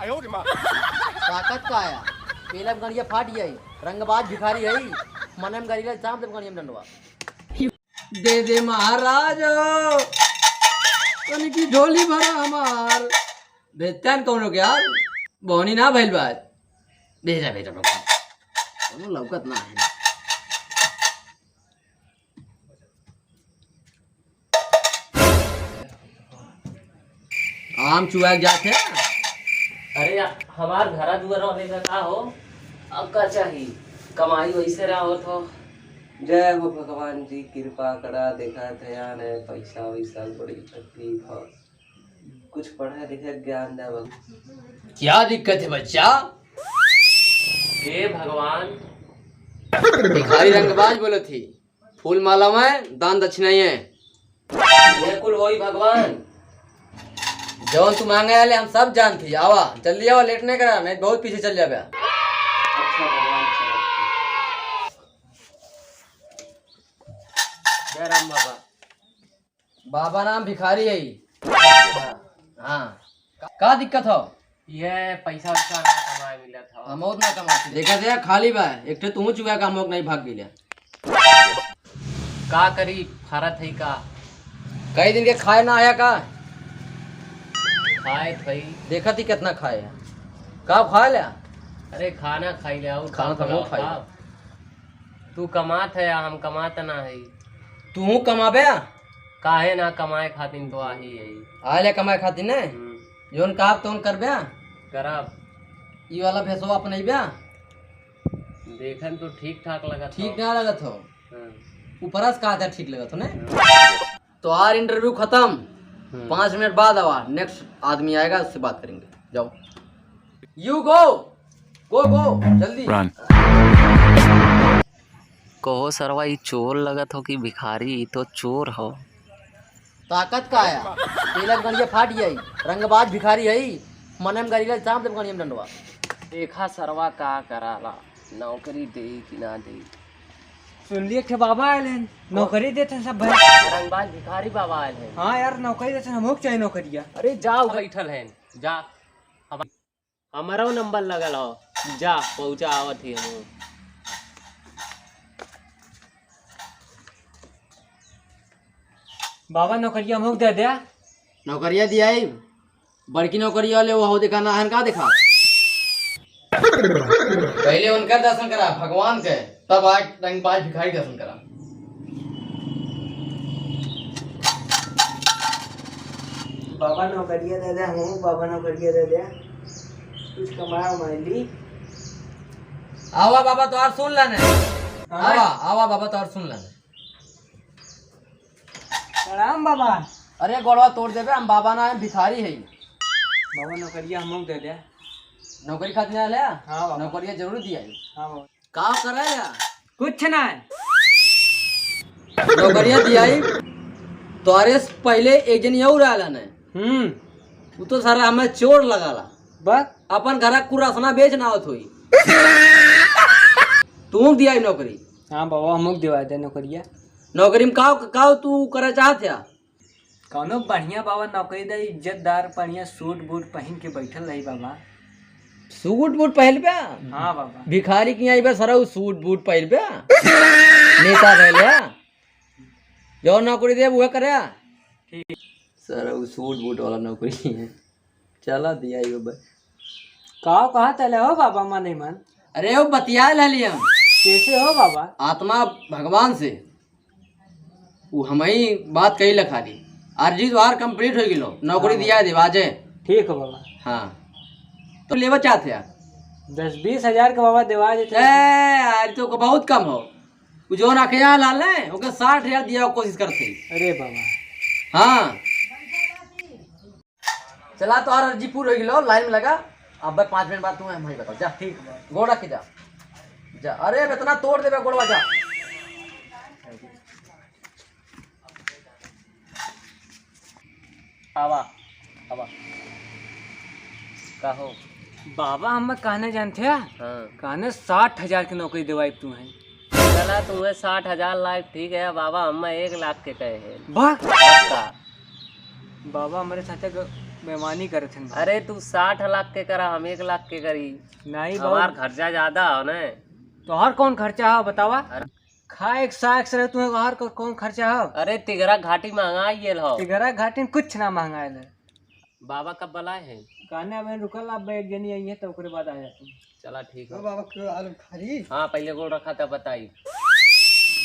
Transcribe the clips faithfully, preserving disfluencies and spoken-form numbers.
ताकत का आया? पेला में गड़िया फाट गई, रंगबाज भिखारी है, मने में गड़िया, चाप दे गड़िया में डंडवा। दे दे महाराज हो, तनिकी झोली भरा हमार। बेचतान कौनो के यार, बहनी ना भइल बा। भेजा, भेजा, भेजा। कौनो लौकत ना है। आम चुआ के जात है। अरे या-, हमार घरा दुआर वाले का, का हो? अब का चाही? कमाई वैसे रहा होत हो। जय हो भगवान जी, कृपा करा, देखा ध्यान है, पैसा वैसा बड़ी तकलीफ हो। कुछ पढ़े लिखे ज्ञान दे भगवान। क्या दिक्कत है बच्चा? हे भगवान। भिखारी रंगबाज बोलत ही। फूल माला में दान दक्षिणा है। ये कुल होई भगवान। जौन तू मांगे आले हम सब जानत ही। आवा, जल्दी आवा, लेट नहीं करा, नहीं बहुत पीछे चल जाबे। अच्छा भगवान, चलो। जय राम बाबा। बाबा नाम भिखारी है। हाँ। का दिक्कत हो? ये पैसा वैसा ना कमाए मिलत हो। हम और ना कमाते। देखा दे, खाली बा। एक ठे तू चुआ का मोक नहीं भाग गइले। का करी, फरत है का? कई दिन के खाए ना आया का? खाए थई। देखत ही कितना खाए है। का खाए ले? अरे खाना खाई ले, और खाना का तो हम खाई। तू कमात है, हम कमात ना है। तू कमाबे? काहे ना, कमाए खातिर तो आही है। आए ले कमाए खातिर ने? हम्म। जौन कहब तौन करबे? करब। ई वाला भेसवा अपनैबे? देखन तो ठीक ठाक लगत ठीक हो। ना लगत हो? हाँ। ऊपरा से कहा था ठीक लगत हो ने? हाँ। तो यार interview खत्म। हम्म। पाँच मिनट बाद आवा, next आदमी आएगा, उससे बात करेंगे। जाओ। You go, go, go, जल्दी। Run। कहो सरवा, ई चोर लगत हो कि भिखारी? ई तो चोर हो। ताकत का आया? पेला में गड़िया फाट गई, रंगबाज भिखारी है, मने में गड़िया चाप देब गड़िया में डंडवा। देखा सरवा का कराला, नौकरी दे कि ना दे। सुन लिए, एक ठे बाबा आयल हैं, नौकरी देते हैं सब भाई। रंगबाज भिखारी बाबा आयल हैं। हाँ यार, नौकरी देते हैं, हमहू के चाहिए नौकरिया। अरे जाओ, बैठल हैं, जा। हमरो नंबर लगल हो, जा पहुँचा, आवत ही हम। बाबा, नौकरिया हमहू के दे दे। नौकरिया दियाई, बड़की नौकरिया वाले वो देखा ना हन का देखा। पहले उनकर दर्शन करा भगवान के, तब आज रंगबाज भिखारी दर्शन करा। बाबा नौकरिया दे दे, हमहू बाबा नौकरिया दे दे, कुछ कमाए उमाए ली। आवा बाबा तोहार सुन लाने। हाँ। आवा, आवा बाबा तोहार सुन लाने। प्रणाम बाबा। अरे गोड़वा तोड़ देबे, हम बाबा ना, हम भिखारी है। बाबा नौकरिया हमहू दे दे। नौकरी खातिर ना ले? हाँ बाबा। नौकरिया जरूर दिया है। हाँ बाबा। का करे या? कुछ ना। नौकरिया दियाई, तोहरे से पहले एक जनी और आला ने। हम्म। वो तो सारा हमें चोर लगाला। बस। अपन घरा कुरासना बेच ना आवत होई। तू दियाई नौकरी। हाँ बाबा, हमहू के दिवा दे नौकरिया। नौकरी में का, का तू करे चाहत है? कौनो बढ़िया बाबा नौकरी दे, इज्जतदार, बढ़िया सूट बूट पहिन के बैठल रही बाबा। सूट बूट पहिरबे? हाँ बाबा। भिखारी के यहाँ अइबे सरऊ सूट बूट पहिरबे? नेता भइले? जौन नौकरी देब उहे करे? ठीक। सरऊ सूट बूट वाला नौकरी है। चला दिया ये बस। का कहा तले हो बाबा, मन ही मन? अरे वो बतिया ले लिया। कैसे हो बाबा? आत्मा भगवान से। वो हमही बात कही ला खाली। अर्जी तोहार complete हो गेलो, नौकरी हाँ। दिया दे बाजे। ठीक हो बाबा। हाँ। तो लेवा चाहते हैं? दस बीस हजार के बाबा देवा देते। ए, यार तो को बहुत कम हो। वो जो ना ख्याल हाल है, ओके साठ हजार दिया कोशिश करते। अरे बाबा। हाँ। चला, तोहार अर्जी पूर हो गेलो, लाइन में लगा। अब भाई पाँच मिनट बाद तू हम ही बताओ, जा। ठीक बा। गोड़ रख के जा। जा, अरे अब इतना तोड़ देबे गोड़वा, जा। आवा, आवा। कहो। बाबा, हम कहने जानते हैं? हाँ। कहने साठ हजार की नौकरी दिवाई तू है। चला, तुम्हें साठ हजार लायक ठीक है बाबा, हम एक लाख के कहे हैं। वाह। पक्का। बाबा, हमारे साथे ग-, बेईमानी करत हन भाई। अरे, तू साठ लाख के करा, हम एक लाख के करी। नहीं हमार बाबू। खर्चा ज्यादा हो ने। तोहर कौन खर्चा हो, बतावा? अरे। खाए के साग से रहे, तुम्हें बाहर का कौन खर्चा हो? अरे, तिगरा घाटी महंगा आइल हो। तिगरा घाटी में कुछ ना महंगा आइल है। बाबा कब बुलाए हैं? कहने अब रुकल, अब एक जनी आई है, तो ओकरे बाद आ जाते हैं। चला, ठीक है। बाबा, क्यों आलू खा रही? हाँ, पहले गोड़ रखा, तब बताई।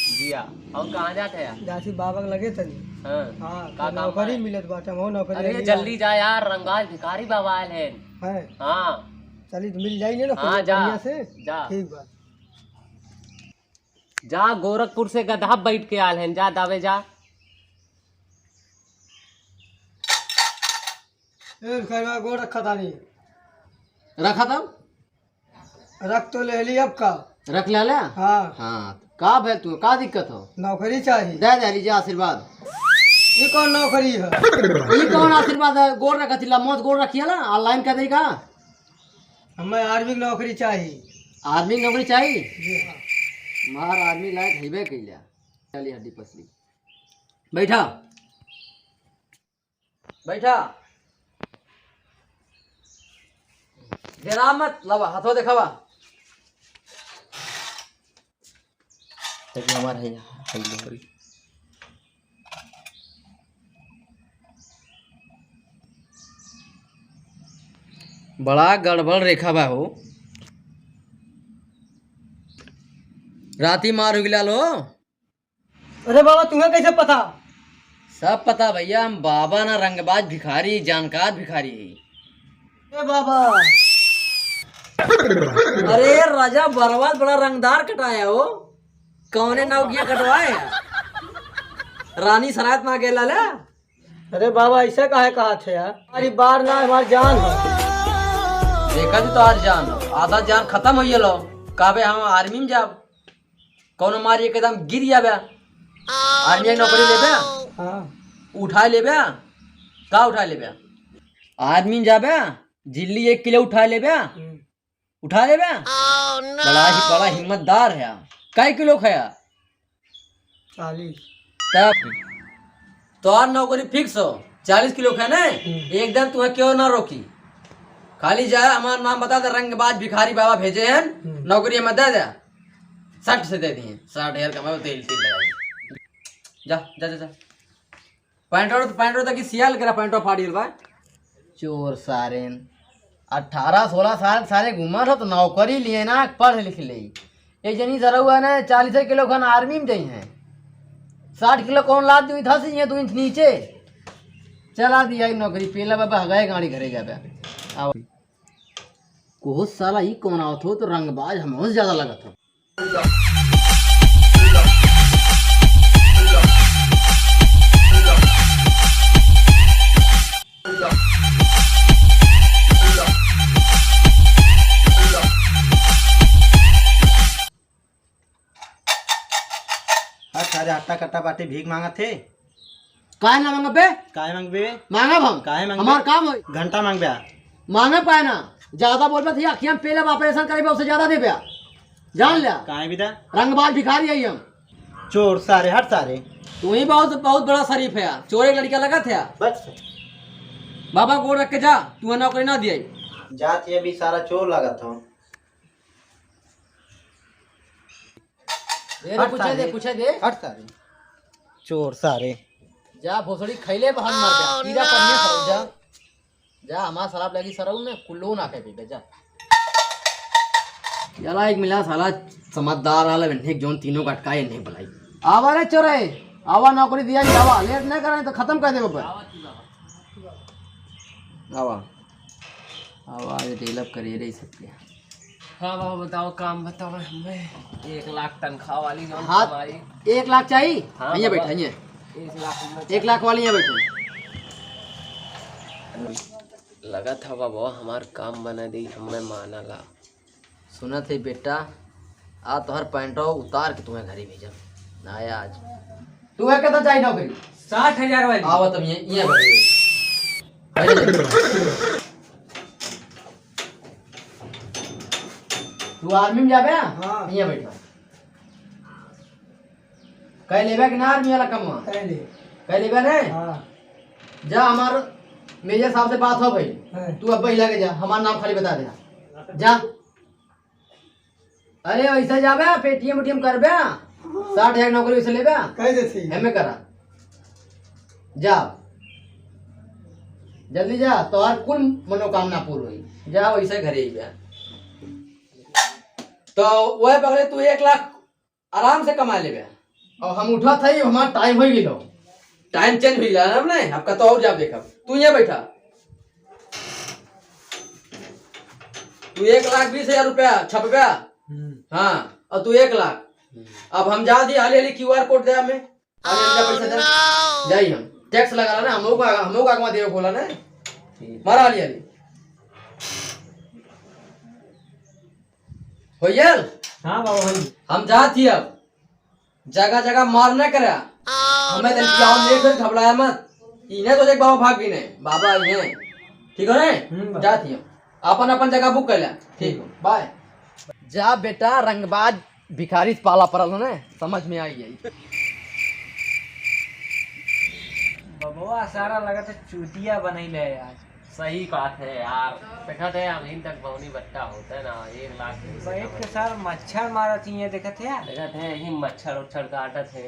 जिया, और कहाँ जात है यार? जाती बाबा के लगे तनी। हाँ। हाँ, का तो काम नौकरी बा? मिलत बाटे, हम नौकरी अरे, लगी जल्दी यार। जा यार, रंगबाज भिखारी बाबा आयल हैं। हैं? हाँ। चली, तो मिल जाई ना, हाँ, जा। बढ़िया से। जा। ठीक बा। जा, गोरखपुर से गधा बैठ के आल हैं, जा दावे जा। ए, भिखारी बाबा, गोड़ रखा तानी। रखा तब? रख तो ले ली, अब का? रख ले ले? हाँ। हाँ, का भे तू, का दिक्कत हो? नौकरी चाहिए। दे दे लीजिए आशीर्वाद। ये कौन नौकरी है? ये कौन आशीर्वाद है? गोड़ रखा तिल्ला, मौत गोड़ रखिए ना, ऑनलाइन कर देगा। हमें आर्मी की नौकरी चाहिए। आर्मी की नौकरी चाहिए? जी हाँ। मार आर्मी लायक हईबे कैला। चलिए हड्डी पसली। बैठा। बैठा। डेरा मत, लावा, हाथवा देखावा। तभी हमार है, है नौकरी। बड़ा गड़बड़ रेखा बा हो। राती मार हो गिला लो। अरे बाबा, तुम्हें कैसे पता? सब पता भैया, हम बाबा ना रंगबाज भिखारी, जानकार भिखारी है। ए बाबा। अरे राजा बरवाल बड़ा रंगदार कटाया हो, कौने नौकिया कटवाए? रानी सरायत ना गेला ले? अरे बाबा, ऐसे काहे कहा थे यार? अरे बार ना हमार जान हो। देखा जी तो आज जान हो, आधा जान खत्म हो गेलो। कहबे हम आर्मी में जाब, कौनो मारी एकदम गिर जाबे। आर्मी में नौकरी लेबे, हाँ। उठा लेबे, का उठा लेबे? आर्मी में जाबे, जिल्ली एक किलो उठा लेबे, हम्म। उठा लेबे। बड़ा ही, बड़ा हिम्मतदार है। कै किलो खाया? चालीस। तब तोहार नौकरी फिक्स हो, चालीस किलो खाए ना, हम्म। एकदम तुम्हें क्यों ना रोकी। खाली जा, हमार नाम बता दे, रंगबाज भिखारी बाबा भेजे हैं, हम्म। नौकरी हमें दे दे, सट से दे दिए, साठ हजार कमाओ, तेल तेल लगाई। जा, जा, जा, जा। पैंटवा तो, पैंटवा तक सियाल करा, पैंटवा फाड़ गेल बा। चोर सारेन, अठारह सोलह साल सारे घूमत हो तो नौकरी लिए ना, पढ़ लिख ले। एक जनी सरौआ ने चालीस किलो खन आर्मी में जाई हैं, साठ किलो कौन लाद दी था से ये दो इंच नीचे चला दिया ई नौकरी। पेला बाबा हगाए गाड़ी घरे जाबे। आओ। कोहो साला ई कौन आवत हो तो रंगबाज हमहू से ज्यादा लगत हो। हट सारे, हट्टा कट्टा बाटे, भीख मांगत थे। काहे ना मांगबे? काहे मांगबे? मांगब हम। काहे मांगबे? हमार काम है। घंटा मांगबे। मांगे पाए ना, ज्यादा बोलबे तो ये अखियां में पेले ऑपरेशन करेबे, उससे ज्यादा देबे। जान ले। काहे बिदा? रंगबाज भिखारी है हम। चोर सारे, हट सारे। तू ही बहुत, बहुत बड़ा शरीफ है यार। चोर एक लड़का लगत है यार। बस। बाबा गोड़ रख के जा, तू नौकरी ना दिए। जात ये भी सारा चोर लगत हो। ए रे, हट पूछे दे, सारे। पूछे दे। हट सारे। चोर सारे। जा भोसड़ी खैले बहन मर जा। कीड़ा पन्ने खाओ जा। जा, हमार शराब लगी सरऊ में, कुल्लो ना खाए पीबे, जा। याला एक मिला साला समझदार वाला बन्ने जोन तीनों का अटकाए नहीं बुलाई। आवा रे चोरे, आवा नौकरी दिया नहीं, आवा, लेट ना करे तो खत्म कर देबे पर। आवा, आवा, ये डेलअप करिए रे सबके। हाँ बाबा, बताओ, काम बताओ हमें। एक लाख तनख्वाह वाली जौन हाँ, हमारी। एक लाख चाहिए? हाँ भैया बाबा। बैठा, ये। एक लाख में एक लाख वाली यहाँ बैठे। लगा था बाबा, हमार काम बना दी, हमें माना ला। सुनत है बेटा, आ तोहर पैंटवा उतार के तुम्हें घरे भेजब। ना आया आज। तू है कितना चाहिए नौकरी? साठ हजार वाली। आवा तब ये, ये बैठे। बैठे। तू आर्मी में जाबे? हाँ। यहाँ बैठा। कह लेबे कि ना आर्मी वाला कमवा? कह ले। कह लेबे ने? हाँ। जा हमार मेजर साहब से बात हो भाई। हाँ। तू अब पहला के जा, हमार नाम खाली बता दे। जा। अरे वैसे जाबे, पेटीएम उटीएम करबे, साठ हजार नौकरी वैसे लेबे। कह देती। एमे करा। जा। जल्दी जा, तोहार कुल मनोकामना पूर्ण होई। जा वैसे घरे ही जा। तो वह पकड़े, तू एक लाख आराम से कमा लेबे। और हम उठत हई, हमार टाइम हो गेलो। टाइम चेंज हो गेला ना, हमने अब कतो और जाब देखब। तू यहाँ बैठा, तू एक लाख बीस हजार रुपया छपबे। हम्म। हाँ, और तू एक लाख। अब हम जा दी, हाली हाली क्यूआर कोड दे हमें, हाली हाली जा पैसा दे। जाई हम टैक्स लगा ला ना, हमहू का, हमहू का आगवा देवे बोला ना। मारा हाली हाली। हो गेल? हाँ बाबा, हो गेल। हम जात ही अब। जगह जगह मार न करा। हमें तो क्या लेट हो, घबराया मत। इन्हें तो देख बाबा भाग गए ने। बाबा आई हैं। ठीक हो रे? हम्म, बाबा। जात ही हम। अपन अपन जगह बुक कर ले। ठीक हो, बाय। जा बेटा, रंगबाज भिखारी से पाला पड़ल हो ने, समझ में आई जाई। बबुआ सारा लगत है चूतिया बनैले है यार। सही बात है यार, देखत है अभी तक बौनी बट्टा होता है ना, एक लाख के बैठ के सर मच्छर मारत ही है, देखत है। देखत है यही मच्छर उच्छर काटत है।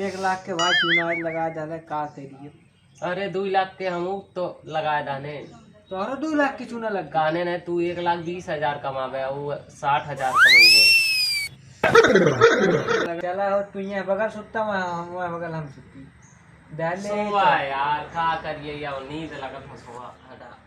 एक लाख के भाई चूना लगा डाले, का करिए? अरे दो लाख के हम तो लगा दाने। तोहरो दो लाख के चूना लग काने ने, तू एक लाख बीस हजार कमावे, वो साठ हजार कमाई है। चला हो, तू यहाँ बगल सुत्ता, वहाँ हम, वहाँ बगल हम सुत्ती। डाले सोवा तो। यार, का करिए यार, नींद लगत हो, सोवा, हटा।